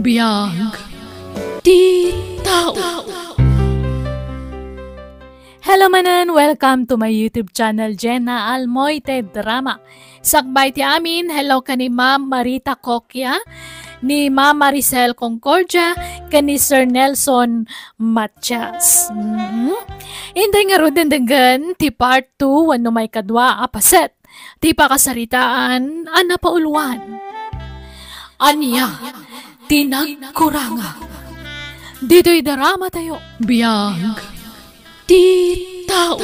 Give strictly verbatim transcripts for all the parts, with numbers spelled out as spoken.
Biag ti tao. Hello manen, welcome to my YouTube channel, Jenna Almoite Drama. Sakbay ti amin, hello ken ni Ma'am Marita Coquia, ni Ma'am Maricel Concordia, ken ni Sir Nelson Matias. Mhm. Inday ngarud denggen ti part two wenno maikadua a paset ti pakasaritaan a napauluan. Ania ti nagkurangak ditoy drama tayo? Biag ti tao.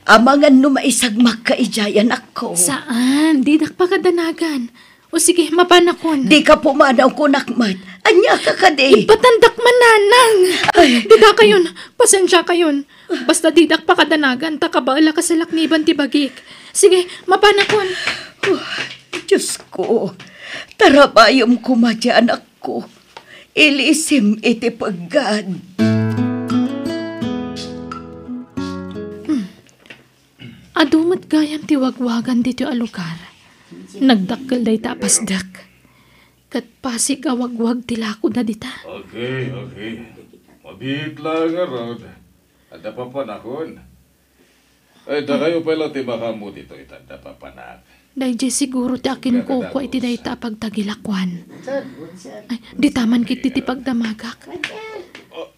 Amangan no maisagmakka idiay, anakko. Saan? Didak pakadanagan. O sige, mapanakon. Dika pumanaw, kunak met. Ania ka kadi? Ipatandak man, nanang. Ay. Dida kayon. Pasensia kayon. Basta didak pakadanagan, ta kabaelak a salakniban ti bagik. Sige, mapanakon. Oh, Diyos ko. Tarabayem koma ti anakko. Ilisim iti peggad. Hmm. Adu met gayam ti wagwagan ditoy a lugar. Nagdakkel dayta a pasdek. Ket pasig a wagwag ti lakoda dita. Okay, okay. Mabiit laeng ngarud. Adda papanakon. Ay, dakayo pay la ti makaammo ditoy, ta adda papanak. Daydiay siguro ti akinkukua iti dayta a pagtagilakuan. Ay, dita man ketdi ti pagdamagak.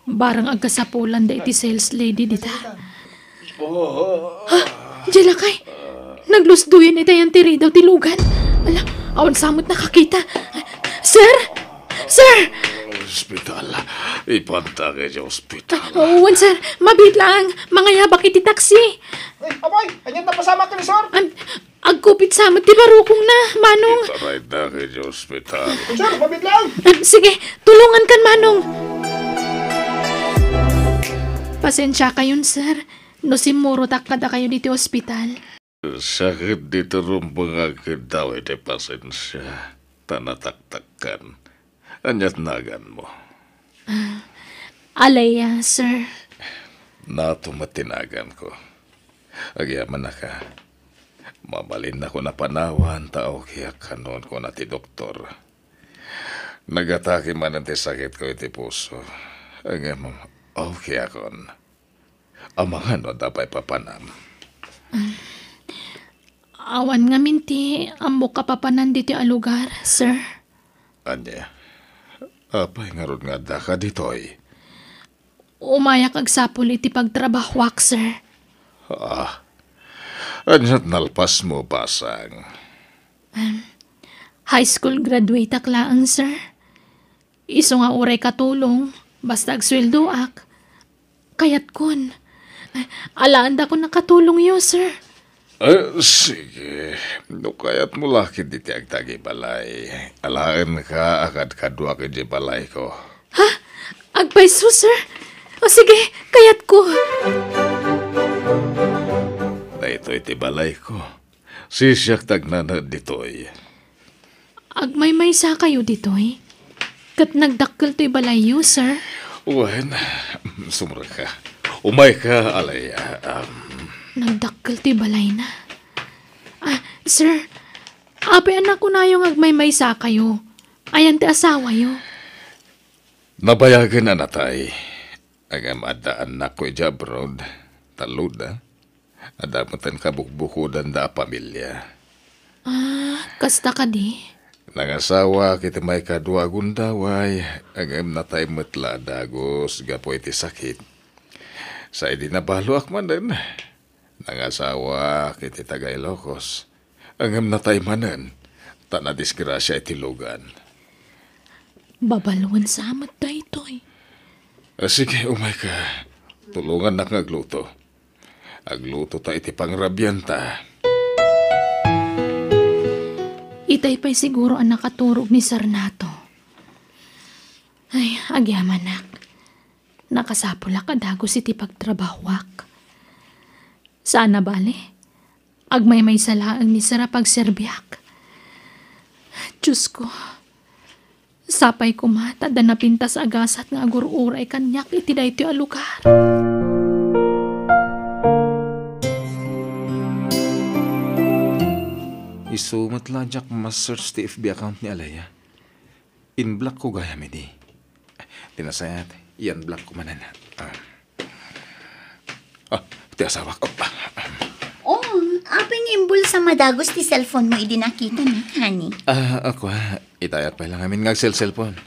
Barang agkasapulan da iti sales lady dita. Oh. Ha? Diay lakay? Naglusdoyen iti ayan ti ridaw ti lugan. Ala, awan sa met nakakita. Sir? Sir! Ospital. Ipanta ka iti ospital. Ah, wen, sir. Mabiit laeng. Mangayabak iti taksi. Ay, apay, anian napasamak ken ni sir? Am, agkupit sa met ti barukongna, Manong. Itarayda ka iti ospital. Sir, mabiit laeng. Am, sige, tulongan kan, Manong. Pasensia kayon, sir. No simmurotak kadakayo ditoy ospital. Sakit ditoy rumbeng a agkiddaw iti pasensia, ta nataktakkan. Ania ti naganmo? Ah, Alea, sir. Nato met ti naganko. Agyamanak a, mabalinnakon a panawan ta okay-ak kanon, kuna ti doktor. Nagatake manen ti sakitko iti puso. Ngem okay-akon. Amangan no adda pay papanam. Awan ngamin ti ammok a papanan ditoy a lugar, sir. Ania? Apay ngarud nga addaka ditoy? Umayak agsapul iti pagtrabahoak, sir. Ah, ania ti nalpasmo, basang? Em, high school graduateak laeng, sir. Isu nga uray katulong, basta agsueldoak, kayatkon. Alaendakon a katulongyo, sir. Eh, sige. No kayatmo la ketdi ti agtagibalay, alaenka a kadkaduak idiay balayko. Ha? Agpayso, sir? O sige, kayatko. Daytoy ti balayko. Sisiak ti agnanaed ditoy. Agmaymaysakayo ditoy? Ket nagdakkel toy balayyo, sir? Wen, sumrekka. Umayka, Alea. Um, nagdakkel toy balayna. Ah, sir, apay a nakunayo nga agmaymaysakayo? Ayan ti asawayo? Nabayagen a natay. Ngem adda annakko idiay abroad. Talloda. Adda metten kabukbukodanda a pamilia. Ah, kasta kadi? Nangasawaak iti maikadua a gundaway, ngem natay met la a dagus gapu iti sakit. Sa idi nabaloak manen, nangasawaak iti taga-Ilocos, ngem natay manen, ta nadisgrasia iti lugan. Babaluen sa met daytoy. Ah, sige, umayka. Tulongannak nga agluto. Aglutota iti pangrabianta. Itay pay siguro a nakaturog ni Sarnato. Ay, agyamanak. Nakasapulak a dagus iti pagtrabahoak. Saan a bale, agmaymaysa laeng ni Sir a pagserbiak. Diyos ko, sapay koma ta adda napintas a gasat nga agur-uray kaniak iti daytoy a lugar. Isu met la diak ma-search ti F B account ni Alea. In-block ko gayam idi. Ti nasayaat, i-unblock ko manen. Ah. Ah, ti asawak. Oh, ah. Oh, apay nga imbulsam a dagus ti cellphone mo idi nakitanak, honey? Ah, ako, ah. Itayat pay lang amin nga agselselpon.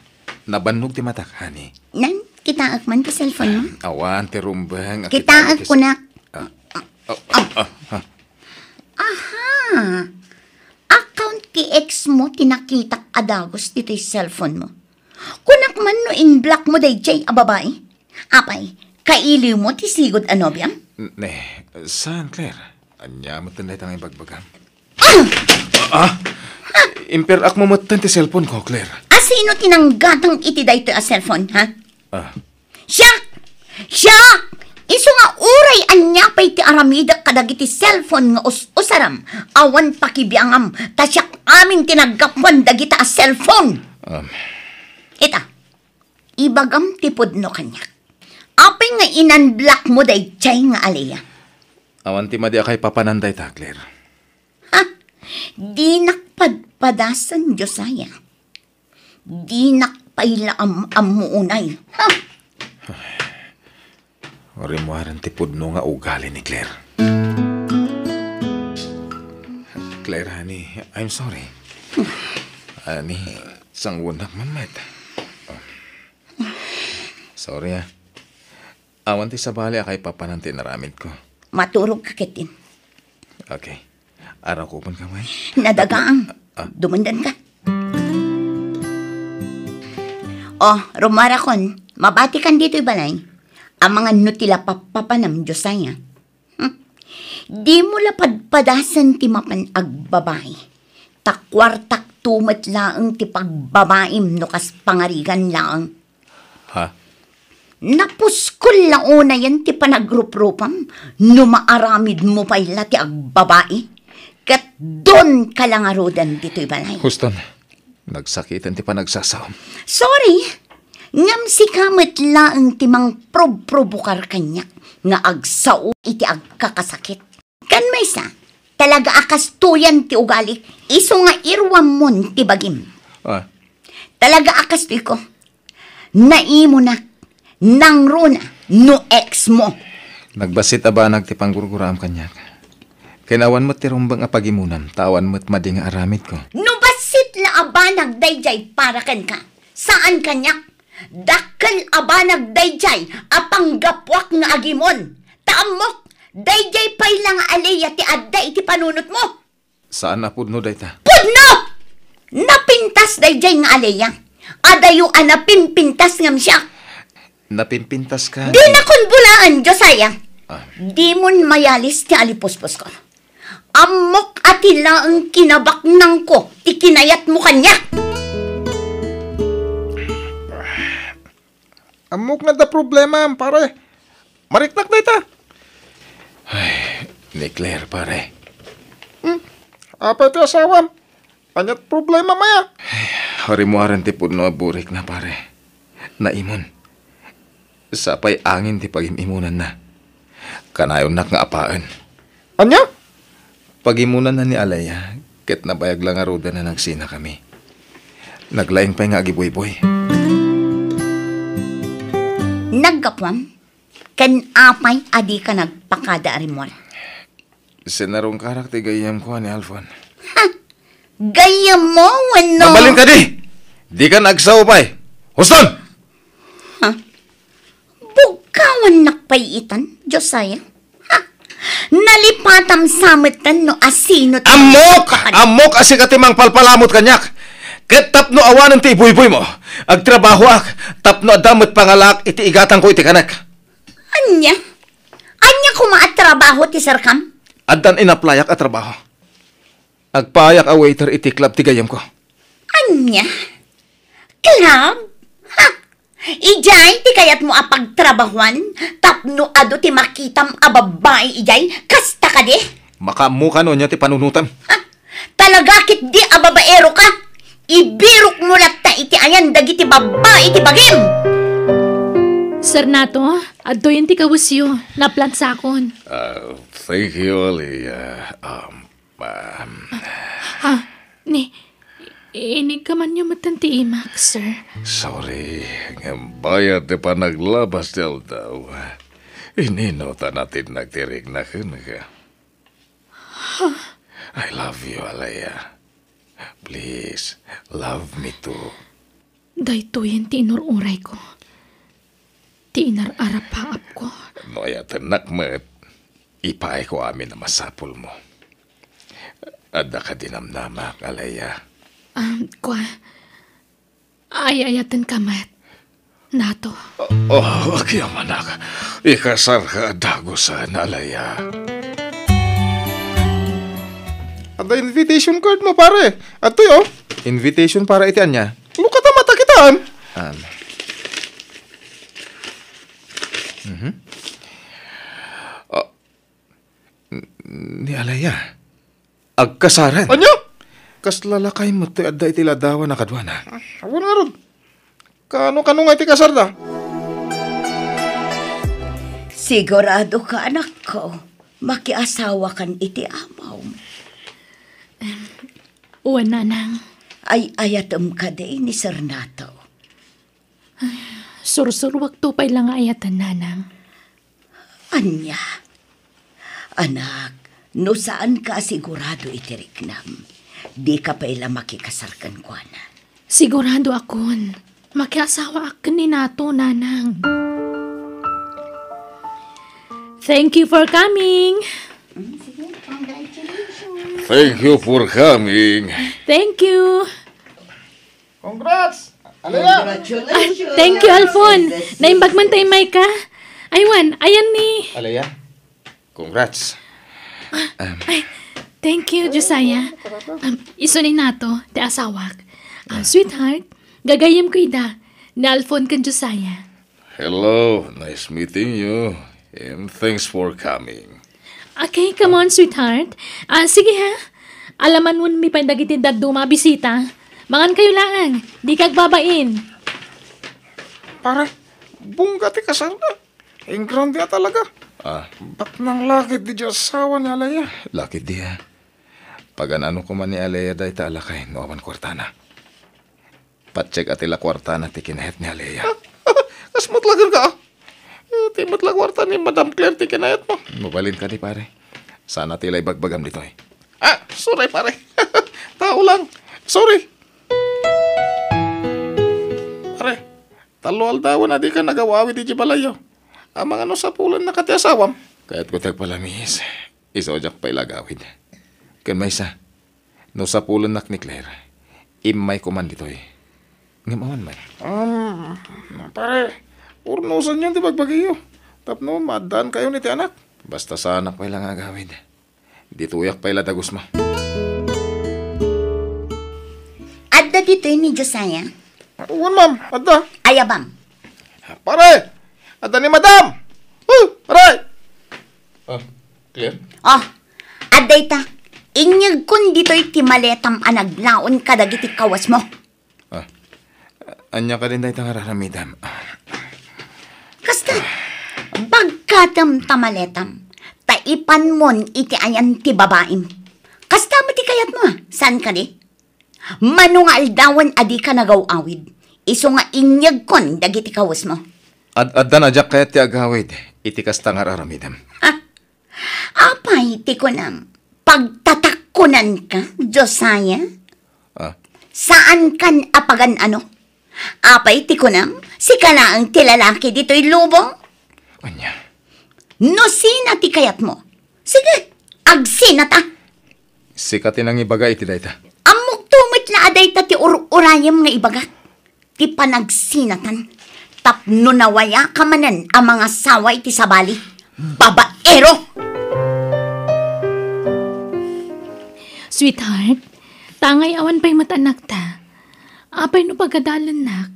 Nabannog ti matak, honey. Nan, kitaek man ti cellphone mo? Awan, ti rumbeng. Kitaek, kunak. Ah. Oh, ah, ah, ah. Aha! Account ti ex mo ti nakitak a dagus ditoy cellphone mo. Kunak man no in-block mo daydiay a babai. Apay, kailiw mo ti sigud a nobiam? N-, ne, saan, Claire? Ania met dayta nga ibagbagam? Ah! Ah! Imper-ak mo metten ti cellphone ko, Claire. Asino ti nanggatang iti daytoy a cellphone, ha? Ah. Siak! Siak! Isu nga uray ania pay ti aramidek kadagiti cellphone nga us-usaram, awan pakibiangam, ta siak amin ti naggapuan dagita a cellphone. Um. Ita, ibagam ti pudno kaniak. Apay nga in-unblock mo daydiay nga Alea? Awan ti madi a kaipapanan dayta, Claire. Ha? Dinak padpadasen, Josiah. Dinak pay la am-ammo unay. Ha? Rimmuaren ti pudno nga ugali ni Claire. Claire, honey, I'm sorry. Honey, sangunak man met. Sorry, ah. Awan ti sabali a kaipapanan ti inaramidko. Maturog ka ketdin. Okay. Arakupen ka man. Nadagaang. Ah. Dumandan ka. Oh, rumuarakon. Mabati kan ditoy balay. Amangan no ti la pappapanam, Josiah. Hmm. Dimo la padpadasen ti mapan agbabai. Ta kuartakto met laeng ti pagbabaim no kas pangarigan laeng. Ha? Napuskol la unayen ti panagruprupam no maaramidmo pay la ti agbabai. Ket donka la ngaruden ditoy balay. Houston, nagsakiten ti panagsasaom. Sorry, ngem sika met laeng ti mangprobprobokar kaniak nga agsao iti agkakasakit. Ken maysa, talaga a kastoyan ti ugali, isu nga iruammon ti bagim. Ah. Talaga a kastoyko. Naimonak, nangruna, no ex mo. Nagbassit a banag ti panggurguraam kaniak. Ken awan met ti rumbeng a pagimonam, ta awan met madi nga aramidko. No bassit la a banag daydiay para kenka, saan kaniak. Dakkel a banag daydiay a panggapuak nga agimon. Ta ammok, daydiay pay la nga Alea ti adda iti panunotmo. Saan a pudno dayta? Pudno! Napintas daydiay nga Alea. Adayo a napimpintas ngem siak. Napimpintas ka? Dinakon bulaen, Josiah. Ah. Dimon mayalis ti alipuspusko. Ammok a ti laeng kinabaknangko ti kinayatmo kaniak. Ammok nga adda problema, pare. Mariknak dayta. Ay, ni Claire, pare. Hmm? Apay ti asawam? Ania't problema, maya? Ay, rimmuaren ti pudno a burikna, pare. Naimon. Sapay angin ti pagim-imonanna. Kanayonnak nga apaen. Ania? Pagimonanna ni Alea, ket nabayag la ngaruden a nagsinakami. Naglaing pay nga agibuybuy. Naggapuam? Ken apay a dika nagpakada a rimmuar? Sinarungkarak ti gayyemko a ni Alfon. Ha? Gayyemmo wenno? Mabalin kadi! Dika agsao pay! Houston! Ha? Bugkawannak pay itan, Josiah? Ha? Nalipatam sa metten no asino ti Ammok! nagpakada. Ammok a sika ti mangpalpalamut kaniak. Ket tapno awanen ti ibuyboy mo, agtrabahoak tapno adda met pangalaak iti igatangko iti kanek. Ania? Ania koma a trabaho ti serkam? Addan inaplayak a trabaho. Agpaayak a waiter iti club ti gayyemko. Ania? Club? Ha? Idiay ti kayatmo a pagtrabahoan tapno adu ti makitam a babbai idiay? Kasta kadi? Makaammo ka no ania ti panunotem. Ha? Talaga ketdi a babaero ka? Ibirok mo latta iti ayan dagiti babbai ti bagim. Sir Nato, adtoyen ti kawesyo. Naplansakon. Ah, thank you, Leah. Um, um, Ah, ni, iniggamanyo metten ti imak, sir. Sorry, ngem bayat ti panaglabas ti aldaw. Inino ta natindag ti rikna kenka? I love you, Alea. Please, love me too. Daytoyen ti inur-urayko. Ti inar-arapaapko. No ayatennak met, ipaayko amin a masapulmo. Adda kadi namnamak, Alea? Um, kua, ay-ayatenka met, Nato. Oh, agyamanak. Ikasarka a dagusen, Alea. Adda invitation card mo, pare. Adtoy, oh. Invitation para iti ania? Lukata matakitaan. An. Mhm. Ah, n-, ni Alea. Agkasaren. Ania? Kasla lakay met toy adda iti ladawan a kaduana. Awan ngarud. Kano-kano nga iti kasarda? Sigurado ka, anakko, makiasawakan iti amom. Em, wen, nanang. Ay-ayatem kadi ni Sir Nato? Ay, sursuruakto pay la nga ayaten, nanang. Ania? Anak, no saanka a sigurado iti riknam, dika pay la makikasar kenkuana. Siguradoakon. Makiasawaak ken ni Nato, nanang. Thank you for coming. Thank you for coming. Thank you. Congrats! Alea! Congratulations! Ah, thank you, Alfon. Naimbag man ta immay ka. Aywan, ayan ni. Alea, congrats. Ah, um, ay, thank you, Josiah. Um, isu ni Nato, ti asawak. Ah, sweetheart, gagayyemko ida, ni Alfon ken Josiah. Hello, nice meeting you. And thanks for coming. Okay, come on, sweetheart. Ah, sige ha. Alamanonmi pay dagiti dadduma a bisita. Mangankayo laeng. Dika agbabain. Pare, bongga ti kasarda. Ingrande a talaga. Ah. Bat nang lakit di asawa ni Alea. Lakit di, ah. Pagan-ano koma ni Alea dayta a lakay no awan kuartana. Patiek a ti la kuartana ti kinayat ni Alea. Kas met la kenka, ah. Eh, ti met la kuarta ni Madam Claire ti kinayatmo. Mabalin kadi, pare. Saan a ti la ibagbagam ditoy. Ah, sorry, pare. Tao lang. Sorry. Pare, tallo aldawen a dika nagaw-awid idiay balayyo. Amangan no sapulennaka ti asawam? Kayatko ti agpalamiis. Isu a diak pay la agawid. Ken maysa, no sapulennak ni Claire, immayko man ditoy. Ngem awan met. Um, pare, urnosenyon ti bagbagiyo tapno maaddaankayon iti anak. Basta saanak pay la nga agawid. Ditoyak pay la dagusmo. Adda ditoy ni Josiah? Wen, ma'am, adda. Aya, ma'am. Pare, adda ni Madam. Oh, pare. Ah, Claire? Oh, adda ita. Inyegkon ditoy ti maletam a naglaon kadagiti kawasmo. Ah, ania kadin dayta nga ar-aramidem? Kasta, bagkatem ta maletam, ta ipanmon iti ayan ti babaim. Kasta met ti kayatmo, a? Saan kadi? Mano nga aldawen a dika nagaw-awid, isu nga inyegkon dagiti kawesmo. Ad-, addan a diak kayat ti agawid iti kasta nga ar-aramidem. Ha? Apay ti kunam, pagtatakkonanka, Josiah? Ah. Saankan a pagan-ano? Apay ti kunam, sika laeng ti lalaki ditoy lubong? Ania? No sina ti kayatmo, sige, agsinata. Sika ti nangibaga iti dayta. Ammokto met la a dayta ti ur-urayem nga ibagak. Ti panagsinatan tapno nawayaka manen a mangasawa iti sabali. Babaero! Sweetheart, tangay awan pay met anakta. Apay no pagadalennak?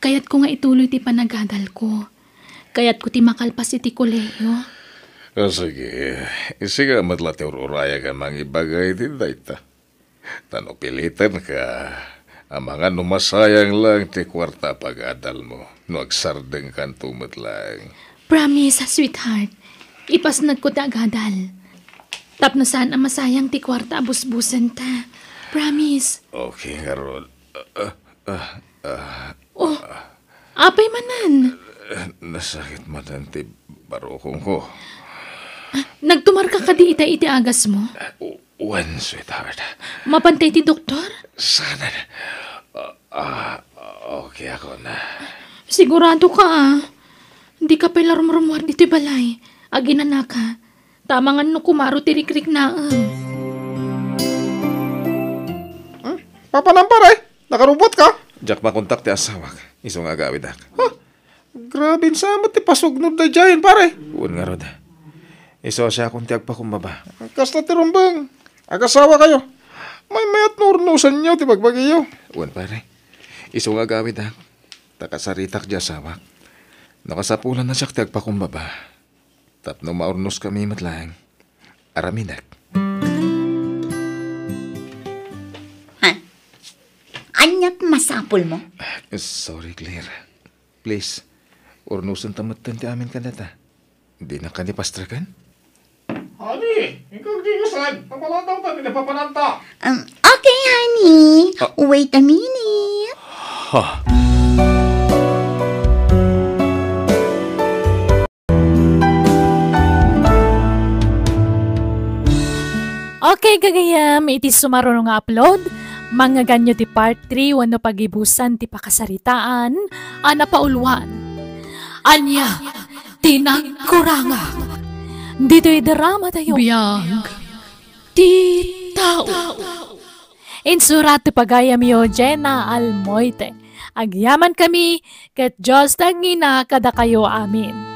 Kayatko nga ituloy ti panagadalko. Kayatko ti makalpas iti kolehiyo. Ah, sige. Sika met la ti ur-urayak a mangibaga iti dayta. Ta no pilitenka, amangan no masayang lang ti kuarta a pagadalmo no agsardengkanto met laeng. Promise, sweetheart. Ipasnekko ti agadal. Tapno saan a masayang ti kuarta a busbusenta. Promise. Okay ngarud. Ah, ah, ah. Oh, apay manen? Nasakit manen ti barukongko. Nagtumarka kadi ita iti agasmo? Wen, sweetheart. Mapantay ti doktor? Saanen. Ah, ah, okay ako na. Sigurado ka, ah. Dika pay la rumrumuar ditoy balay. Aginanaka. Ta amangan no kumaro ti rikriknaem. Hmm? Papanam, pare? Nakarubotka? Diak makontak ti asawak. Isu nga agawidak. Ha? Grabe, saan met ti pasugnod daydiayen, pare? Wen ngarud. Isu a siakon ti agpakumbaba. Kasta ti rumbeng. Agasawakayo. Maymayat no urnosenyo ti bagbagiyo. Wen, pare. Isu nga agawidak. Ta kasaritak ti asawak. No kasapulan a siak ti agpakumbaba. Tapno maurnoskami met laeng. Aramidek. Ha? Ania ti masapulmo? Sorry, Claire. Please, urnosenta metten ti amin kadata. Dinak kadi pastreken? Honey, inka agdigosan. Papalantaw ta, ti napapananta. Um, okay, honey. Ah. Wait a minute. Ha? Okay, gagayam, iti sumaruno nga upload, mangngeganyo ti part three wenno pagibusan ti pakasaritaan a napauluan. Ania ti nagkurangak? Ditoy drama tayo. Biag ti tao. Insurat ti pagayamyo, Jenna Almoite. Agyaman kami, ket Dios ti agngina kadakayo amin.